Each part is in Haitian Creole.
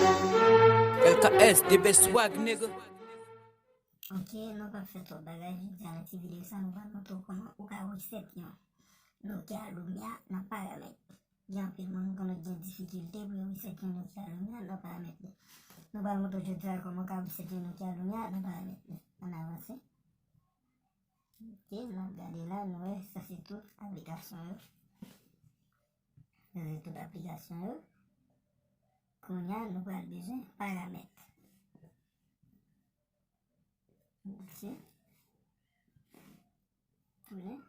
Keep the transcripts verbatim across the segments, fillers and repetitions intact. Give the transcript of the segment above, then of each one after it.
L K S, the best swag, nigga. Ok, nou p ap fè twòp bagay jodi a nan ti videyo sa, nou pral montre w kòman ou ka reset yon Nokia Lumia nan paramèt. Gen anpil moun konnen gen difikilte pou yo reset yon Nokia Lumia nan paramèt li. Nou pral montre w jodi a kòman w ka reset yon Nokia Lumia nan paramèt li. Ann avanse. Ok, n ap gade la, nou wè, sa se tout aplikasyon yo. Sa se tout aplikasyon yo. Kounye a, nou pral bezwen paramèt. Ok. Tounen.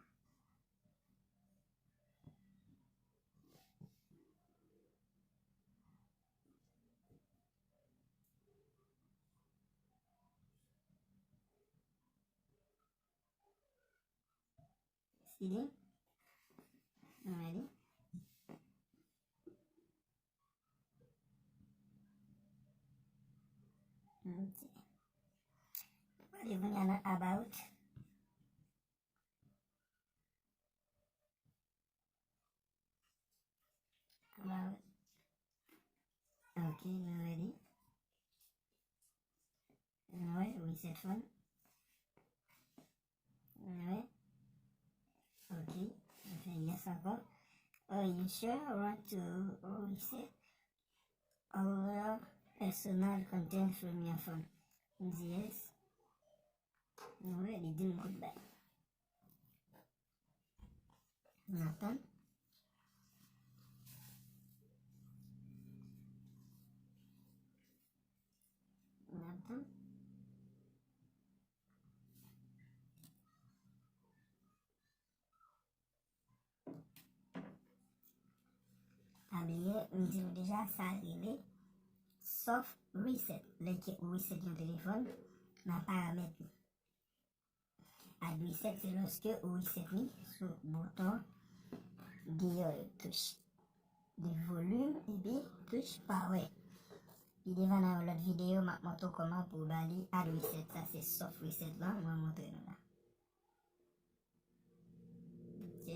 Side. Alrighty. Ok. Prale kounye a nan about. About. Ok, nou ready. Nou wè, reset phone. Nou wè. Ok, nou fè yes ankò. Are you sure you want to reset all your personal content from your phone? M di yes. Nou wè, li di m goodbye. N ap tann. N ap tann. Pa bliye, m di nou deja, sa rele soft reset. Lè ke ou reset yon telefòn, nan paramèt li. Hard reset, se lòske ou reset li sou bouton deyò yo, touch de volim epi touch power. Pi devan nan yon lòt videyo, m ap montre w kòman pou w ba li hard reset. Sa se soft reset lan, mwen montre nou la. Ok.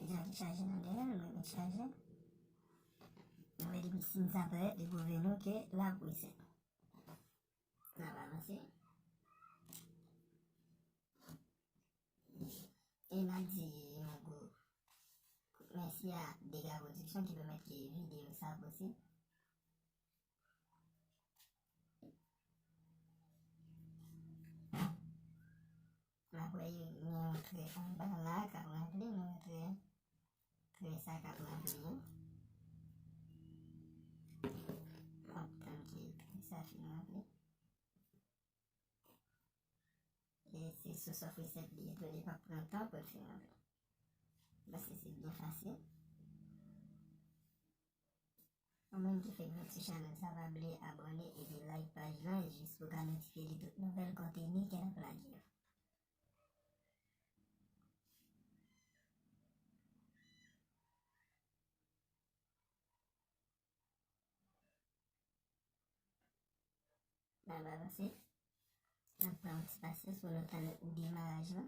Deja ki chaje nan dèyè, mwen met chaje. Mwen depi siy sa parèt, li pwouve nou ke l ap reset. N ap avanse. E n ap di yon gwo mèsi a Dega Production ki pèmèt ke videyo sa posib. N ap wè gen yon trè anba la k ap ranpli, nou wè trè, trè sa k ap ranpli an. N ap tann ke trè sa fin ranpli. E se sou soft reset li ye tou, li p ap pran tan pou l fin ranpli. Paske se byen fasil. Ou menm ki fèk vin sou chanèl sa, pa bliye abòne epi like paj lan jis pou w ka notifye de tout nouvèl konteni ke n ap lage yo. N ap avanse. N ap pran yon ti pasyans pou nou tann demaraj lan.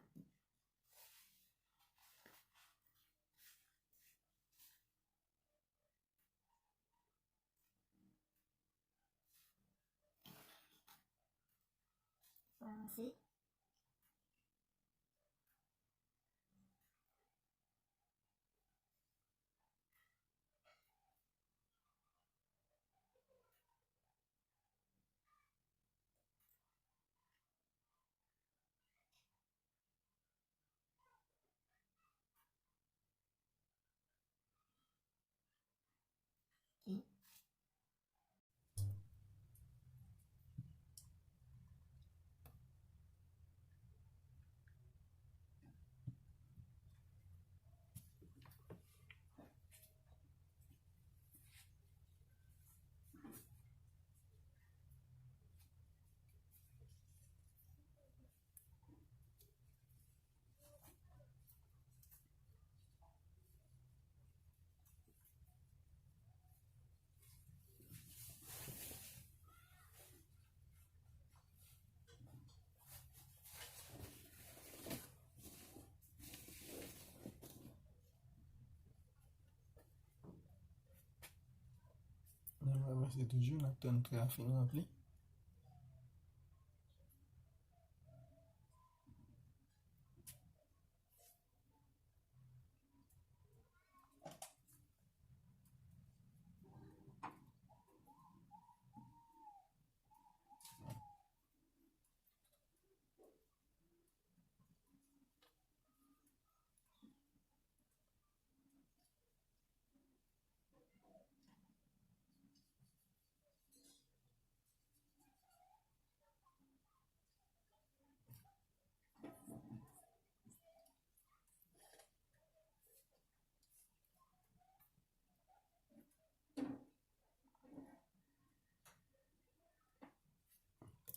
Avanse. Ok. N ap avanse toujou, n ap tann trè a fin ranpli.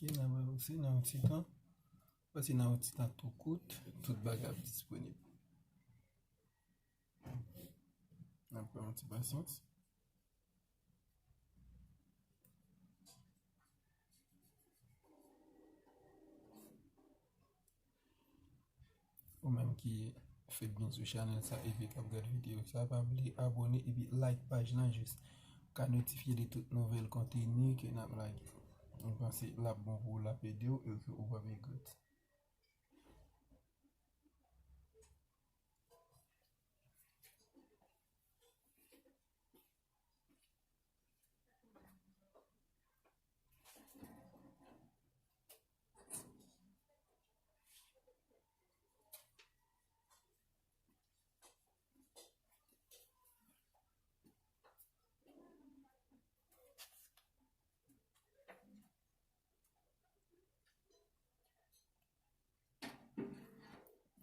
Ok, n ap avanse nan yon ti tan. Pase nan yon ti tan tou kout, tout bagay ap disponib. N ap pran yon ti pasyans. Ou menm ki fèk vin sou chanèl sa epi k ap gad videyo sa, pa bliye abòne epi like paj lan jis ka notifye de tout nouvèl konteni ke n ap lage. Mwen panse l ap bon pou w, l ap ede w e ke ou p ap regrèt.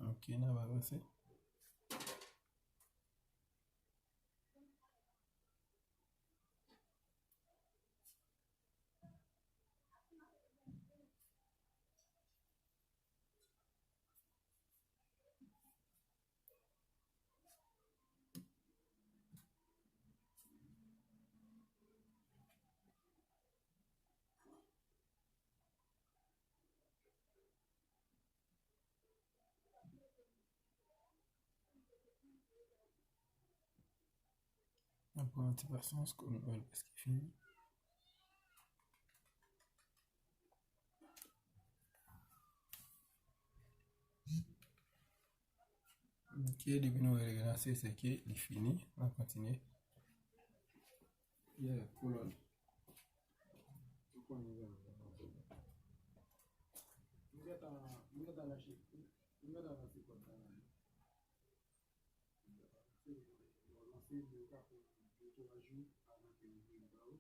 Ok, n ap avanse. N ap pran ti pasyans, kòm nou wè l prèske fini. Ok, depi nou wè l relanse, se ke li fini. N ap kontinye. Yeah, hold on. M gentan, m gentan lanse, m gentan lanse kòd la. Yo lanse, yo ka pran de twa jou avan ke yo vini ba ou.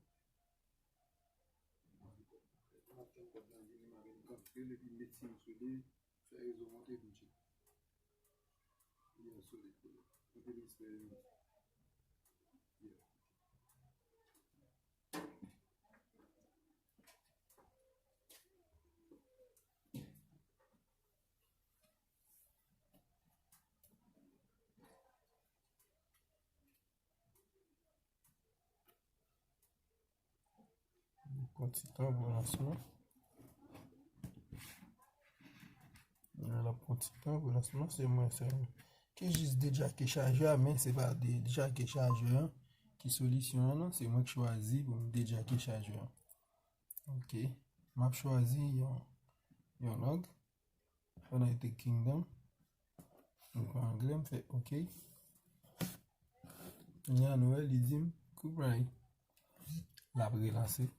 N ap tann kòd la vini, m avè l kanpe l epi met sim sou li, fè rezo monte vin tcheke. Li an solid kou la. Anpil respè. Yeah. Pran ti tan pou lansman. L ap pran ti tan pou lansman, se mwen sèlman ki jis dejake chajè a, men se pa de, dejake chajè an ki solisyon an, non, se mwen ki chwazi pou m dejake chajè an. Ok, m ap chwazi yon, yon lang. United Kingdom. Mwen pran anglè, m fè ok. Kounye a nou wè li di m goodbye. L ap relanse.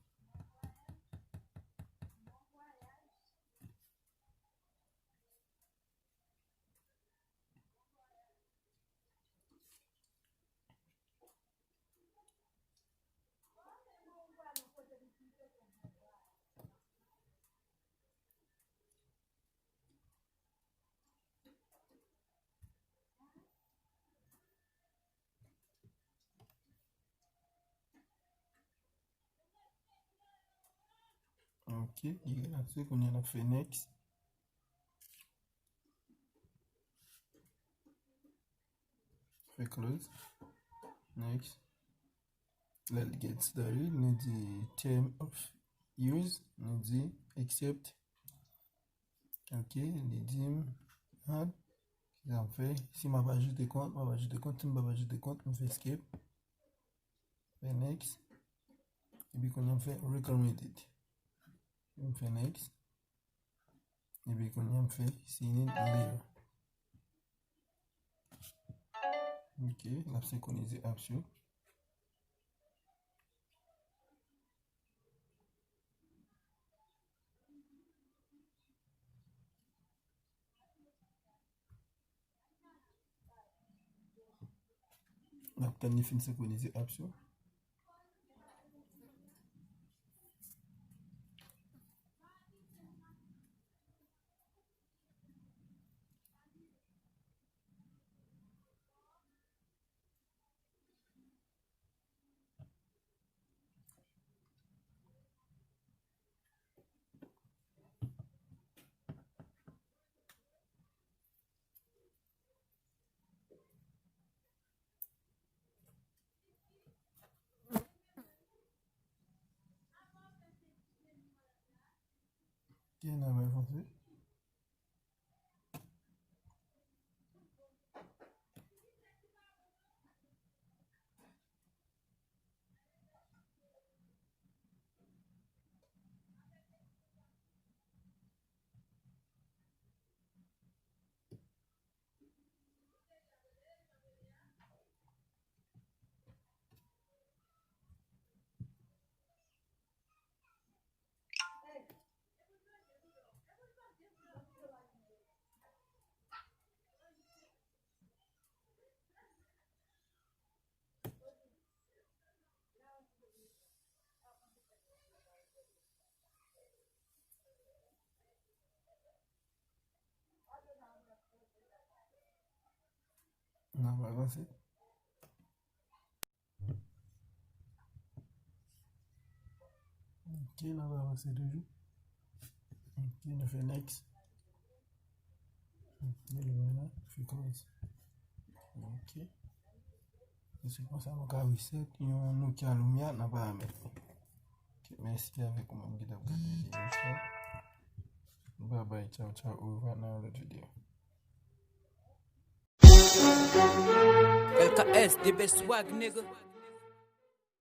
Ok, li relanse, kounye a n ap fè next. Fè close. Next. Let's get started. Nou di term of use. Nou di accept. Ok, li di m add. Kisa m fè? Si m ap ajoute kont, m ap ajoute kont. Si m p ap ajoute kont, m fè skip. Fè next. Epi kounye a m fè recreate. M fè next. Epi kounye a m fè sync layer. Ok, l ap senkwonize apps yo. N ap tann li fin senkwonize apps yo. Gen nan men fonse. N ap avanse. Ok, n ap avanse toujou. Ok, nou fè next. Ok, nou la, frequency. Ok. E se konsa nou ka reset yon Nokia Lumia nan paramèt li. Ok, mèsi avèk ou menm ki t ap gade videyo sa. Bye bye, tchao, tchao, au revoir nan yon lòt videyo. L K S, the best swag, nigga.